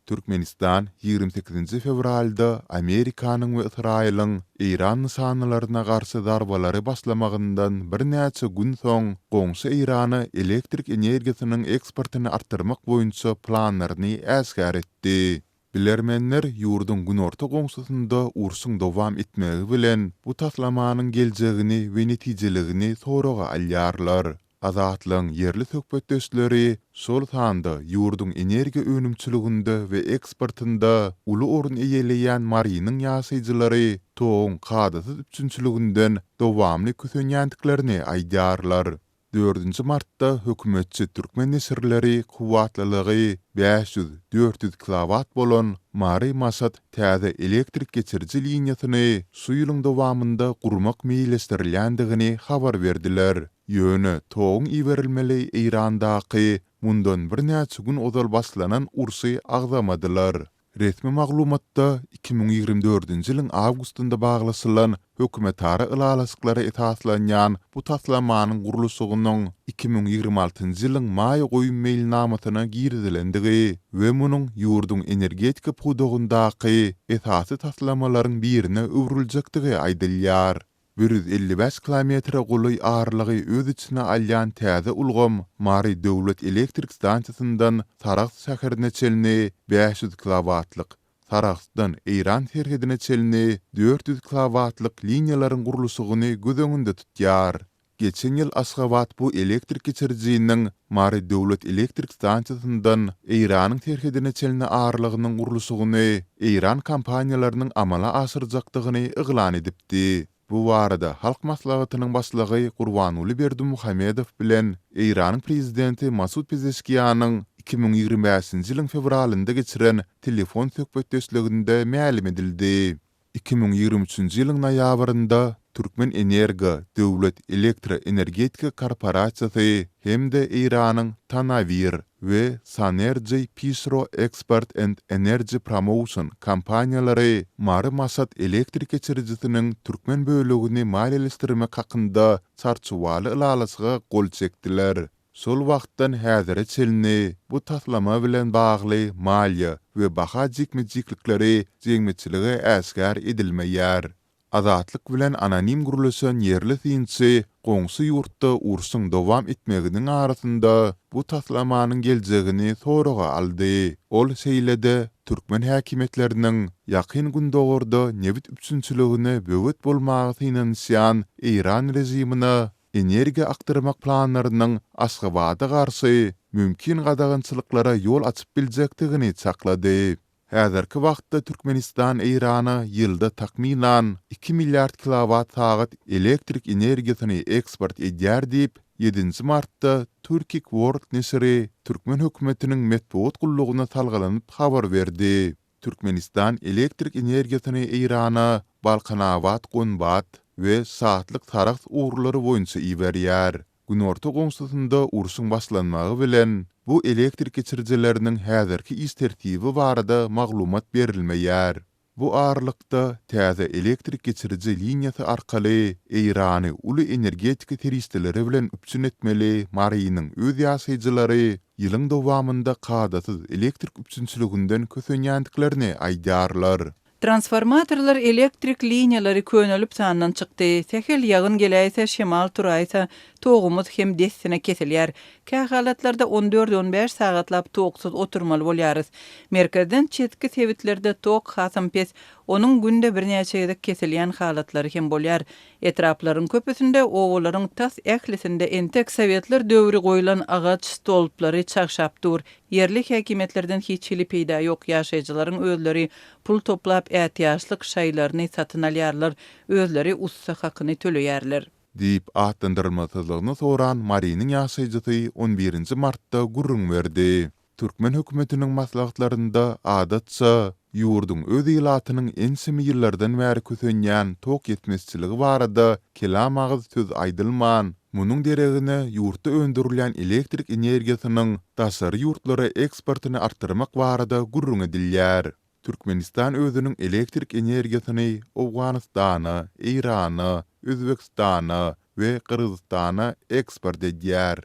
Türkmenistan 28-nji fewralda Amerikanyň we Ysraýylyň Eýran nyşanalaryna garşy zarbalary başlamagyndan birnäçe gün soň goňşy Eýrana elektrik energiýasynyň eksportyny artdyrmak boýunça planlaryny äşgär etdi. Bilermenler ýurduň günorta goňşusynda urşuň dowam etmegi bilen bu taslamanyň geljegini we netijeligini soraga alýarlar. Azatlygyň ýerli söhbetdeşleri, şol sanda ýurduň energiýa önümçiliginde we eksportynda uly orun eýeleýän Marynyň ýaşaýjylary toguň kadasyz üpjünçiliginden dowamly kösenýändiklerini aýdýarlar. Dördünji martda hökümetçi türkmen neşirleri kuwwatlylygy 500, 400 kilowat bolan Mary-Maşat täze elektrik geçiriji liniýasyny şu ýylyň dowamynda gurmak meýilleşdirilýändigini habar berdiler. Ýöne toguň iberilmeli Eýrandaky mundan birnäçe gün ozal başlanan urşy agzamadylar. Resmi maglumatda 2024-nji ýylyň awgustynda baglaşylan hökümetara ylalaşyklara esaslanýan bu taslamanyň gurluşygynyň 2026-njy ýylyň maýa goýum meýilnamasyna girizilendigi we munuň ýurduň energetika pudagyndaky esasy taslamalaryň birine öwrüljekdigi aýdylýar. 155 kilometre golaý aralygy öz içine alýan täze ulgam Mary döwlet elektrik stansiýasyndan Sarahs şäherine çenli 500 kilowatlyk, Sarahsdan Eýran serhedine çenli 400 kilowatlyk liniýalaryň gurluşygyny göz öňünde tutýar. Geçen ýyl Aşgabat bu elektrik geçirijiniň Mary döwlet elektrik stansiýasyndan Eýranyň serhedine çenli aralygynyň gurluşygyny eýran kompaniýalarynyň amala aşyrjakdygyny yglan edipdi. Bu barada Halk Maslahatynyň Başlygy Gurbanguly Berdimuhamedow bilen Eýranyň Prezidenti Masud Pezeşkianyň 2025-nji ýylyň fewralynda geçiren telefon söhbetdeşliginde mälim edildi. 2023-nji ýylyň noýabrynda Türkmenenergo döwlet elektroenergetika korporasiýasy hem-de Eýranyň Tanawir we Sanergy Pişro Export and Energy Promotion kompaniýalary Mary-Maşat elektrik geçirijisiniň türkmen bölegini maliýeleşdirmek hakynda çarçuwaly ylalaşyga gol çekdiler. Şol wagtdan häzire çenli bu taslama bilen bagly maliýe we baha jikme-jiklikleri jemgyýetçilige äşgär edilmeýär. Azatlyk bilen anonim gürleşen ýerli synçy goňşy ýurtda urşuň dowam etmeginiň arasynda bu taslamanyň geljegini soraga aldy. Ol şeýle-de türkmen häkimiýetleriniň Ýakyn Gündogarda nebit üpjünçiligine böwet bolmaga synanyşýan eýran režimine energiýa akdyrmak planlarynyň Aşgabada garşy mümkin gadagançylyklara ýol açyp biljekdigini çaklady. Häzirki wagtda Türkmenistan Eýrana ýylda takmynan iki milliard kilowat sagat elektrik energiýasyny eksport edýär diýip, ýedinji martda Turkic World neşiri türkmen hökümetiniň metbugat gullugyna salgylanyp habar berdi. Türkmenistan elektrik energiýasyny Eýrana Balkanabat-Gonbat we Şatlyk-Sarahs ugurlary boýunça iberýär. Günorta goňşusynda urşuň başlanmagy bilen, bu elektrik geçirijileriniň häzirki iş tertibi barada maglumat berilmeýär. Bu aralykda, täze elektrik geçiriji liniýasy arkaly Eýrany uly energetika serişdeleri bilen üpjün etmeli Marynyň öz ýaşaýjylary ýylyň dowamynda kadasyz elektrik üpjünçiliginden kösenýändiklerini aýdýarlar. Transformatorlar, elektrik liniýalary könelip sandan çykdy. Sähel ýagyn geläýse, şemal turaýsa, togumyz hem dessine kesilýär. Kähalatlarda on dört-on bäş sagatlap toksuz oturmaly bolýarys. Merkezden çetki sebitlerde tok hasam pes, onuň günde birnäçe gezek kesilýän halatlary hem bolýar. Etraplaryň köpüsinde, obalaryň tas ählisinde entek sowetler döwri goýlan agaç stolplary çagşap dur. Ýerli häkimiýetlerden hiç hili peýda ýok, ýaşaýjylaryň özleri pul toplap ätiýaçlyk şaýlaryny satyn alýarlar, özleri ussa hakyny töleýärler. Diýip, atlandyrylmasyzlygyny soran Marynyň ýaşaýjysy on birinji martda gürrüň berdi. Türkmen hökümetiniň maslahatlarynda, adatça, ýurduň öz ilatynyň ençeme ýyllardan bäri kösenýän tok ýetmezçiligi barada kelam agyz söz aýdylman, munuň deregine ýurtda öndürilýän elektrik energiýasynyň daşary ýurtlara eksportyny artdyrmak barada gürrüň edilýär. Türkmenistan özüniň elektrik energiýasyny Owganystana, Eýrana, Özbegistana we Gyrgyzystana eksport edýär.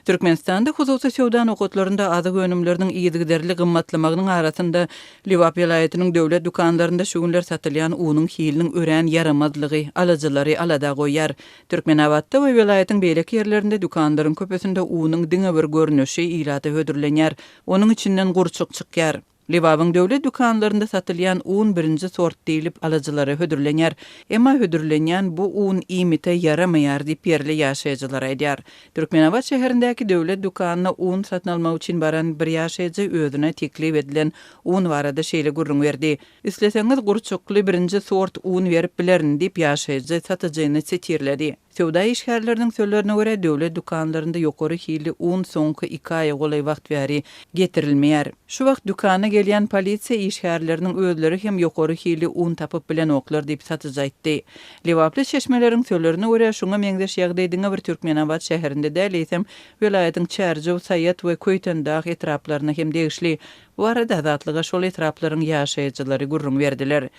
Türkmenistanda hususy söwda nokatlarynda azyk önümleriniň yzygiderli gymmatlamagynyň arasynda, Lebap welaýatynyň döwlet dükanlarynda şu günler satylýan unuň hiliniň örän ýaramazlygy alyjylary alada goýýar. Türkmenabatda we welaýatyň beýleki ýerlerinde dükanlaryň köpüsinde unuň diňe bir görnüşi ilata hödürlenýär. Onuň içinden gurçuk çykýar. Lebabyň döwlet dükanlarynda satylýan un birinji sort diýlip alyjylara hödürlenýär. Emma hödürlenýän bu un iýmite ýaramaýar diýip ýerli ýaşaýjylar aýdýar. Türkmenabat şäherindäki döwlet dükanyna un satyn almak üçin baran bir ýaşaýjy özüne teklip edilen un barada şeýle gürrüň berdi, Isleseňiz gurçukly birinji sort un berip bilerin diýip ýaşaýjy satyjyny sitirledi. Söwda işgärleriniň sözlerine görä, döwlet dükanlarynda ýokary hilli un soňky iki aýa golaý wagt bäri getirilmeýär. Şu wagt dükana gelýän polisiýa işgärleriniň özleri hem ýokary hilli un tapyp bilenoklar diýip, satyjy aýtdy. Lebaply çeşmeleriň sözlerine görä, şuňa meňzeş ýagdaý diňe bir Türkmenabat şäherinde däl, eýsem, welaýatyň Çärjew, Saýat we Köýtendag etraplaryna hem degişli. Bu barada Azatlyga şol etraplaryň ýaşaýjylary gürrüň berdiler.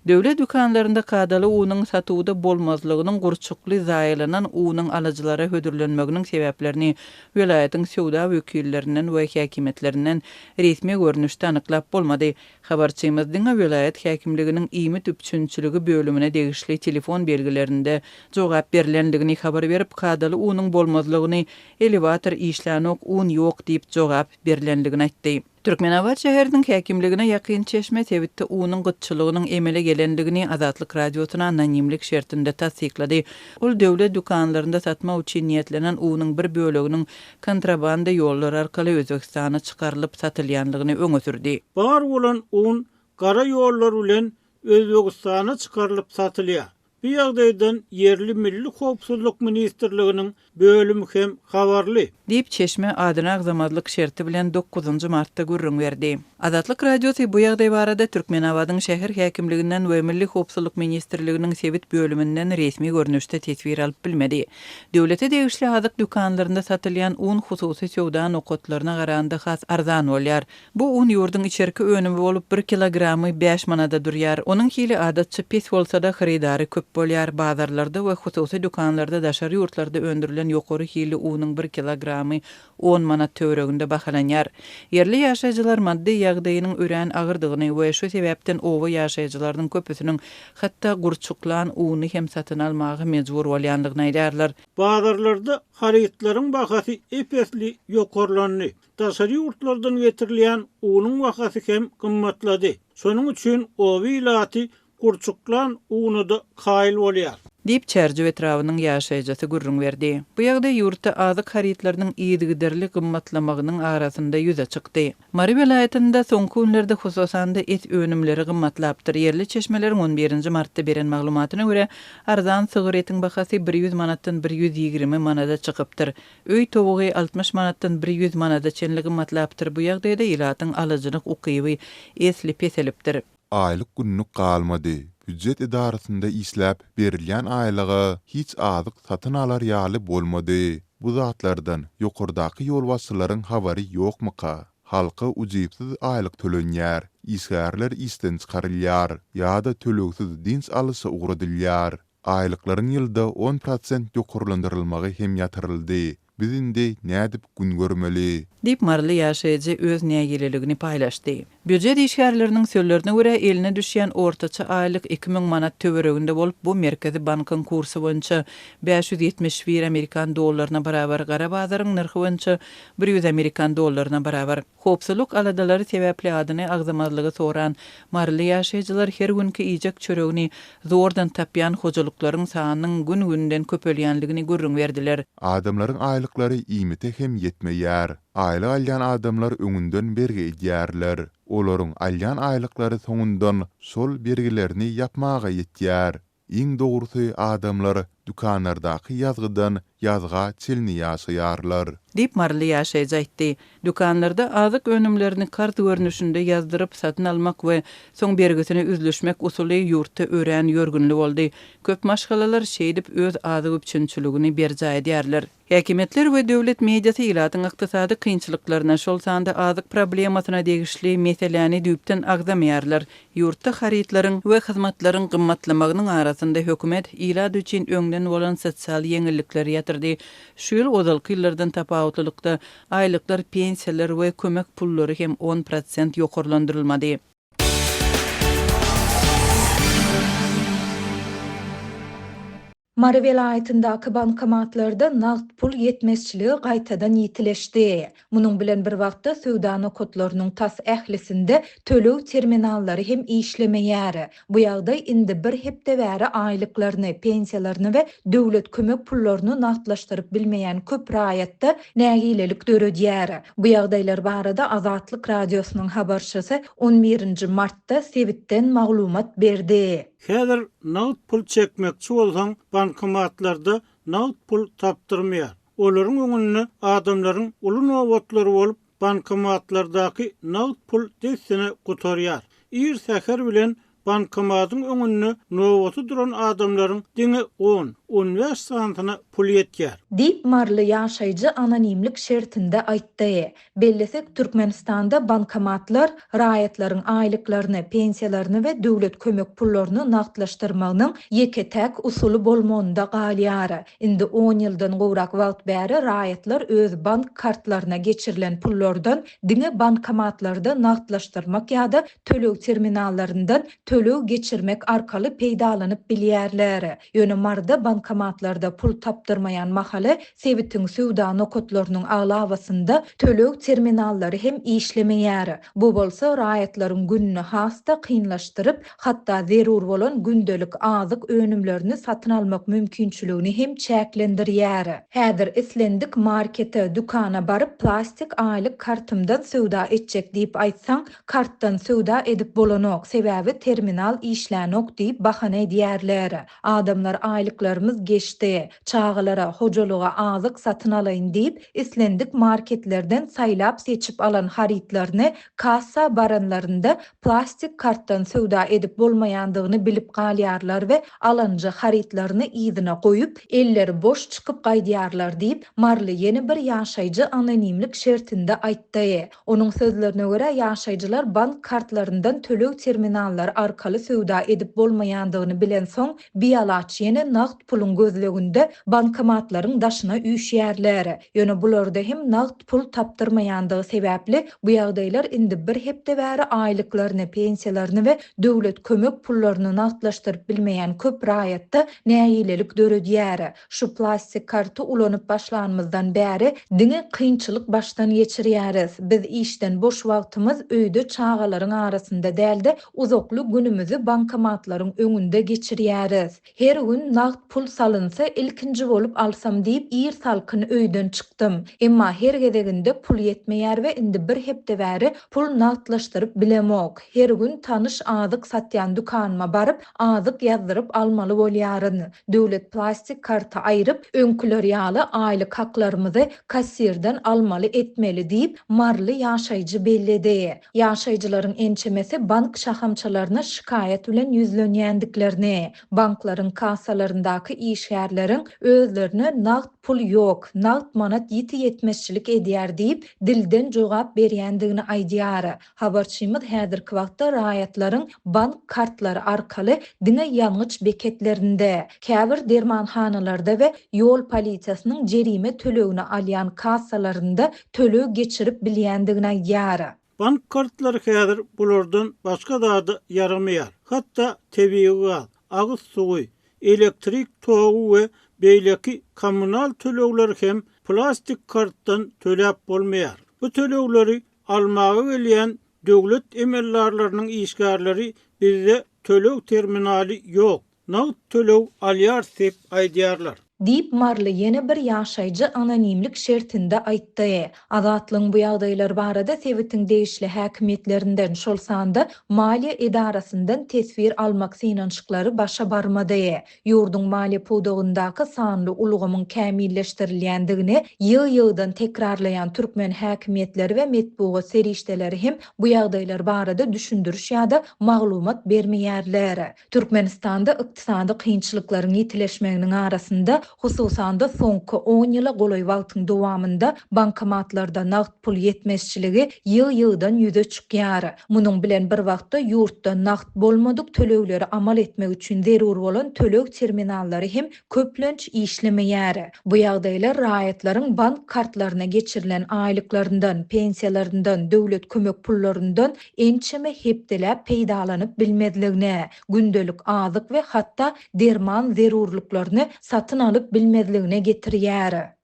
Döwlet dükanlarynda kadaly unuň satuwda bolmazlygynyň gurçukly zaýalanan unuň alyjylara hödürlenmeginiň sebäplerini welaýatyň söwda wekillerinden we häkimiýetlerinden resmi görnüşde anyklap bolmady. Habarçymyz diňe welaýat häkimliginiň iýmit üpjünçiligi bölümine degişli telefon belgilerinde jogap berlendigini habar berip, kadaly unuň bolmazlygyny elewator işlänok, un ýok diýip jogap berlendigini aýtdy. Türkmenabat şäheriniň häkimligine ýakyn çeşme sebitde unuň gytçylygynyň emele gelendigini Azatlyk Radiosyna anonimlik şertinde tassyklady. Ol döwlet dükanlarynda satmak üçin niýetlenen unuň bir böleginiň kontrabanda ýollar arkaly Özbegistana çykarylyp satylýandygyny öňe sürdi. Bar bolan un gara ýollar bilen Özbegistana çykarylyp satylýar. Bu ýagdaýdan ýerli Milli howpsuzlyk ministrliginiň bölümi hem habarly. Diýip, çeşme adyny agzamazlyk şerti bilen dokuzynjy martda gürrüň berdi. Azatlyk Radiosy bu ýagdaý barada Türkmenabadyň şäher häkimliginden we Milli howpsuzlyk ministrliginiň sebit bölüminden resmi görnüşde teswir alyp bilmedi. Döwlete degişli azyk dükanlarynda satylýan un hususy söwda nokatlaryna garanda has arzan bolýar. Bu un ýurduň içerki önümi bolup, bir kilogramy bäş manada durýar. Onuň hili adatça pes bolsa-da, hyrydary köp bolýar. Bazarlarda we hususy dükanlarda daşary ýurtlarda öndürilen ýokary hilli unuň bir kilogramy on manat töwereginde bahalanýar. Ýerli ýaşaýjylar maddy ýagdaýynyň örän agyrdygyny we şu sebäpden oba ýaşaýjylarynyň köpüsiniň hatda gurçuklan uny hem satyn almaga mejbur bolýandygyny aýdýarlar. Bazarlarda harytlaryň bahasy ep-esli ýokarlandy. Daşary ýurtlardan getirilýän unuň bahasy hem gymmatlady. Şonuň üçin oba ilaty gurçuklan una-da kaýyl bolýar. Diýip, Çärjew etrabynyň ýaşaýjysy gürrüň berdi. Bu ýagdaý ýurtda azyk harytlarynyň yzygiderli gymmatlamagynyň arasynda ýüze çykdy. Mary welaýatynda soňky günlerde hususan-da et önümleri gymmatlapdyr. Ýerli çeşmeleriň on birinji martda beren maglumatyna görä, arzan sygyr etiň bahasy 100 manatdan 120 manada çykypdyr. Öý towugy 60 manatdan 100 manada çenli gymmatlapdyr. Bu ýagdaýda ilatyň alyjylyk ukyby esli peselipdir. Aýlyk-günlük galmady. Býujet edarasynda işläp, berilýän aýlyga hiç azyk satyn alar ýaly bolmady. Bu zatlardan ýokardaky ýolbaşçylaryň habary ýokmyka? Halka ujypsyz aýlyk tölenýär, işgärler işden çykarylýar ýa-da tölegsiz dynç alyşa ugradylýar. Aýlyklaryň ýylda 10% ýokarlandyrylmagy hem ýatyryldy. Biz indi nädip gün görmeli? Diýip, maryly ýaşaýjy öz nägileligini paýlaşdy. Býujet işgärleriniň sözlerine görä, eline düşýän ortaça aýlyk 2000 manat töwereginde bolup, bu Merkezi bankyň kursy boýunça 571 amerikan dollaryna barabar, gara bazaryň nyrhy boýunça 100 amerikan dollaryna barabar. Howpsuzlyk aladalary sebäpli adyny agzamazlygy soran maryly ýaşaýjylar her günki iýjek çöregini zordan tapýan hojalyklaryň sanynyň gün-günden köpelýändigini gürrüň berdiler. Adamlaryň aýlyklary iýmite hem ýetmeýär. Aýlyk alýan adamlar öňünden bergi edýärler. Olaryň alýan aýlyklary soňundan şol bergilerini ýapmaga ýetýär. Iň dogrusy adamlar dükanlardaky ýazgydan ýazga çenli ýaşaýarlar. Diýip, maryly ýaşaýjy aýtdy. Dükanlarda azyk önümlerini karz görnüşinde ýazdyryp satyn almak we soň bergisini üzlüşmek usuly ýurtda örän ýörgünli boldy. Köp maşgalalar şeýdip öz azyk üpjünçiligini berjaý edýärler. Häkimiýetler we döwlet mediasy ilatyň ykdysady kynçylyklaryna, şol sanda azyk problemasyna degişli meseläni düýpden agzamaýarlar. Ýurtda harytlaryň we hyzmatlaryň gymmatlamagynyň arasynda hökümet ilat üçin öňden bolan sosial ýeňillikleri ýatyrdy. artdyrdy. Şu ýyl ozalky ýyllardan tapawutlylykda, aýlyklar, pensiýalar we kömek pullary hem 10% ýokarlandyrylmady. Mary welaýatyndaky bankomatlarda nagt pul ýetmezçiligi gaýtadan ýitileşdi. Munuň bilen bir wagtda, söwda nokatlarynyň tas ählisinde töleg terminallary hem işlemeýär. Bu ýagdaý indi bir hepde bäri aýlyklaryny, pensiýalaryny we döwlet kömek pullaryny nagtlaşdyryp bilmeýän köp raýatda nägilelik döredýär. Bu ýagdaýlar barada Azatlyk Radiosynyň habarçysy on birinji martda sebitden maglumat berdi. Häzir nagt pul çekmekçi bolsaň, bankomatlarda nagt pul tapdyrmaýar. Olaryň öňünde adamlaryň uly nobatlary bolup, bankomatlardaky nagt pul dessine gutarýar. Ir säher bilen bankomatyň öňünde nobata duran adamlaryň diňe on, on bäş sanysyna pul ýetýär. Diýip, maryly ýaşaýjy anonimlik şertinde aýtdy. Bellesek, Türkmenistanda bankomatlar raýatlaryň aýlyklaryny, pensiýalaryny we döwlet kömek pullaryny nagtlaşdyrmagynyň ýeke-täk usuly bolmagynda galýar. Indi on ýyldan gowrak wagt bäri raýatlar öz bank kartlaryna geçirilen pullardan diňe bankomatlarda nagtlaşdyrmak ýa-da töleg terminallaryndan töleg geçirmek arkaly peýdalanyp bilýärler. Ýöne Maryda bankomatlarda pul tapdyrmaýan mahaly sebitiň söwda nokatlarynyň aglabasynda töleg terminallary hem işlemeýär. Bu bolsa raýatlaryň gününi has-da kynlaşdyryp, hatda zerur bolan gündelik azyk önümlerini satyn almak mümkinçiligini hem çäklendirýär. Häzir islendik markete, dükana baryp plastik aýlyk kartymdan söwda etjek diýip aýtsaň, Kartdan söwda edip bolanok, sebäbi terminal işlänok diýip bahana edýärler. Adamlar aýlyklarymyz geçdi, çagalara, hojalyga azyk satyn alaýyn diýip, islendik marketlerden saýlap-seçip alan harytlaryny kassa baranlarynda plastik kartdan söwda edip bolmaýandygyny bilip galýarlar we alanja harytlaryny yzyna goýup, elleri boş çykyp gaýdýarlar diýip, maryly ýene bir ýaşaýjy anonimlik şertinde aýtdy. Onuň sözlerine görä, ýaşaýjylar bank kartlaryndan töleg terminallary arkaly söwda edip bolmaýandygyny bilensoň, bialaç ýene nagt puluň gözleginde bankomatlaryň daşyna üýşýärler. Ýöne bularda hem nagt pul tapdyrmaýandygy sebäpli, bu ýagdaýlar indi bir hepde bäri aýlyklaryny, pensiýalaryny we döwlet kömek pullaryny nagtlaşdyryp bilmeýän köp raýatda nägilelik döredýär. Şu plastik karty ulanyp başlanymyzdan bäri diňe kynçylyk başdan geçirýäris. Biz işden boş wagtymyz öýde çagalaryň arasynda däl-de, uzakly günümizi bankomatlaryň öňünde geçirýäris. Her gün nagt pul salynsa ilkinji bolup alsam diýip ir salkyn öýden çykdym. Emma her gezeginde pul ýetmeýär we indi bir hepde bäri pul nagtlaşdyryp bilemok. Her gün tanyş azyk satýan dükanyma baryp, azyk ýazdyryp almaly bolýaryn. Döwlet plastik karty aýryp, öňküler ýaly aýlyk haklarymyzy kassirden almaly etmeli diýip, maryly ýaşaýjy belledi. Ýaşaýjylaryň ençemesi bank şahamçalaryna şikaýat bilen ýüzlenýändiklerini, banklaryň kassalaryndaky işgärleriň özlerine nagt pul ýok, nagt manat ýiti ýetmezçilik edýär diýip, dilden jogap berýändigini aýdýar. Habarçymyz häzirki wagtda raýatlaryň bank kartlary arkaly diňe ýangyç beketlerinde, käbir dermanhanalarda we ýol polisiýasynyň jerime tölegini alýan kassalarynda töleg geçirip bilýändigini aýdýar. Bank kartlary häzir bulardan başga zada ýaramaýar. Hatda tebigy gaz, agyz suwy, elektrik togy we beýleki kommunal tölegleri hem plastik kartdan töläp bolmaýar. Bu tölegleri Almaga gelýän döwlet emeldarlarynyň işgärleri bizde töleg terminaly ýok, nagt töleg alýarys diýip aýdýarlar. Diýip, maryly ýene bir ýaşaýjy anonimlik şertinde aýtdy. Azatlygyň bu ýagdaýlar barada sebitiň degişli häkimiýetlerinden, şol sanda maliýe edarasyndan teswir almak synanyşyklary başa barmady. Ýurduň maliýe pudagyndaky sanly ulgamyň kämilleşdirilýändigini ýygy-ýygydan tekrarlaýan türkmen häkimiýetleri we metbugat serişdeleri hem bu ýagdaýlar barada düşündiriş ýa-da maglumat bermeýärler. Türkmenistanda ykdysady kynçylyklaryň ýitileşmeginiň arasynda, Hususan-da, soňky on ýyla golaý wagtyň dowamynda bankomatlarda nagt pul ýetmezçiligi ýygy-ýygydan ýüze çykýar. Munuň bilen bir wagtda, ýurtda nagt bolmadyk tölegleri amal etmek üçin zerur bolan töleg terminallary hem köplenç işlemeýär. Bu ýagdaýlar raýatlaryň bank kartlaryna geçirilen aýlyklaryndan, pensiýalaryndan, döwlet kömek pullaryndan ençeme hepdeläp peýdalanyp bilmezligine, gündelik azyk we hatda derman zerurlyklaryny satyn alyp bilmezligine getirýär.